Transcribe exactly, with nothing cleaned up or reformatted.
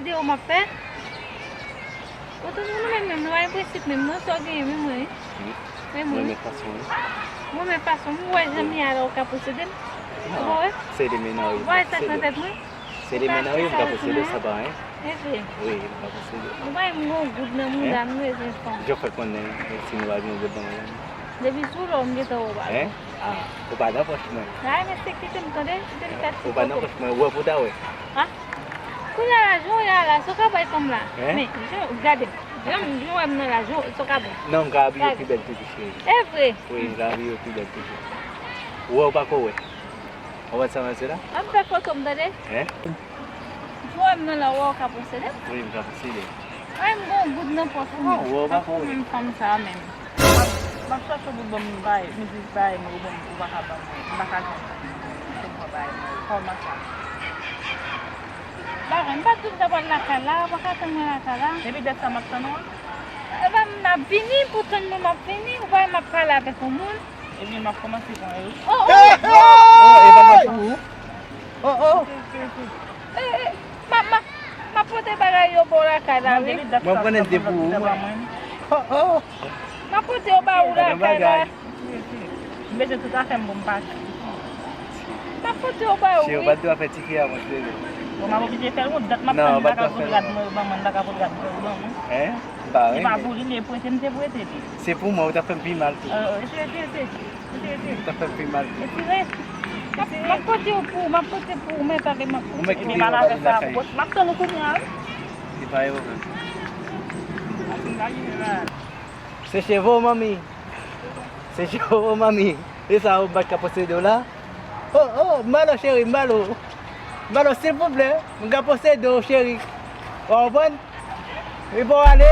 Videyo m ap fè. Otan nou menm menm, nou pa gen prensip menm non, sa w genyen menm mwen wi. Wi. Menm mwen wi. Renmen fason wi. Mwen renmen fason m, ou wè jan m ye a la ou ka posede m. Ou pa wè? Se de men nan wi. Ou pa wè sa k nan tèt mwen? Se de men nan wi, m ka posede w, sa pa anyen. E vre. Wi, m ka posede w. Ou pa wè m gon goud nan mouda m, m bezwen fanm. Jan w fè konnen si nou pa gen goud nan mouda m. Depi sou lò m gentan wè w pa. Hein? Ah, ou pa nan pòch mwen. Ay, mesye, kite m tande, kite m fè ti foto. Ou pa nan pòch mwen, ou wè pou ta wè. Ah? Kounye a la, jan w ye a la, sa w ka bay fanm la? Hein? Men, jan, gade, jan, jan w wè m nan la, jan, sa w ka bay? Non, m ka abiye w pi bèl toujou, cheri. E vre? Wi, m ka abiye w pi bèl toujou. Ou wè ou pa ko wè. Ou wè sa m ap di la? An fè foto m tande. Hein? Jan w wè m nan la, ou wè ou ka posede m? Wi, m ka posede w. Ay, m gon goud nan pòch ou menm. Ou wè ou pa ko wè. Menm fanm sa a menm. M ap, m ap chache pou ban m bay, mizik bay mwen, ou ban m, ou pa ka ban mwen. M pa ka jwenn pou m pran bay mwen. Kòman sa? Bagay, m pa t di w m ta pral lakay la, ou pa ka tann mwen lakay la. Epi dat sa m ap tann ou an? Epa m ap vini, pou tann mwen m ap vini, ou pa wè m ap pale avèk yon moun. Ebyen, m ap kòmanse pran yo. Oh, oh! Oh, e pa nan pou ou. Oh, oh! Eh, eh, m ap, m ap, m ap pote bagay yo ba w lakay la, wi. Mwen konnen de pou ou, mwen. Oh, oh! M ap pote yo ba ou lakay la. M bezwen tout afè m pou m pati. M ap pote yo ba ou, wi. Cheri, ou pa t dwe fè tifi a, mwen, cheri. Bon, m ap oblije fè l, yon dat m ap tann, m pa ka pou l rad mwen yo ban mwen, m pa ka pou l rad mwen yo ban mwen. Hein? M pa renmen. Se pa pou li, li prete, m te prete li. Se pou mwen, ou t ap fè m pi mal tou. Euh, se, se, se. Ou t ap fè m pi mal tou. Retire. M ap, m ap pote yo pou ou, m ap pote pou ou, men tande m ap pote. Ou mèt kite yo ba li lakay. M ap tann ou kounye a, wi. Se pa yon pwoblèm. Se cheve w, manmi. Se cheve w, manmi. E sa, ou pa t ka posede w la? Oh, oh, m ba l, cheri, m ba l. M ba l, silvouplè. M ka posede w, cheri. Ou konprann? Li ba w ale.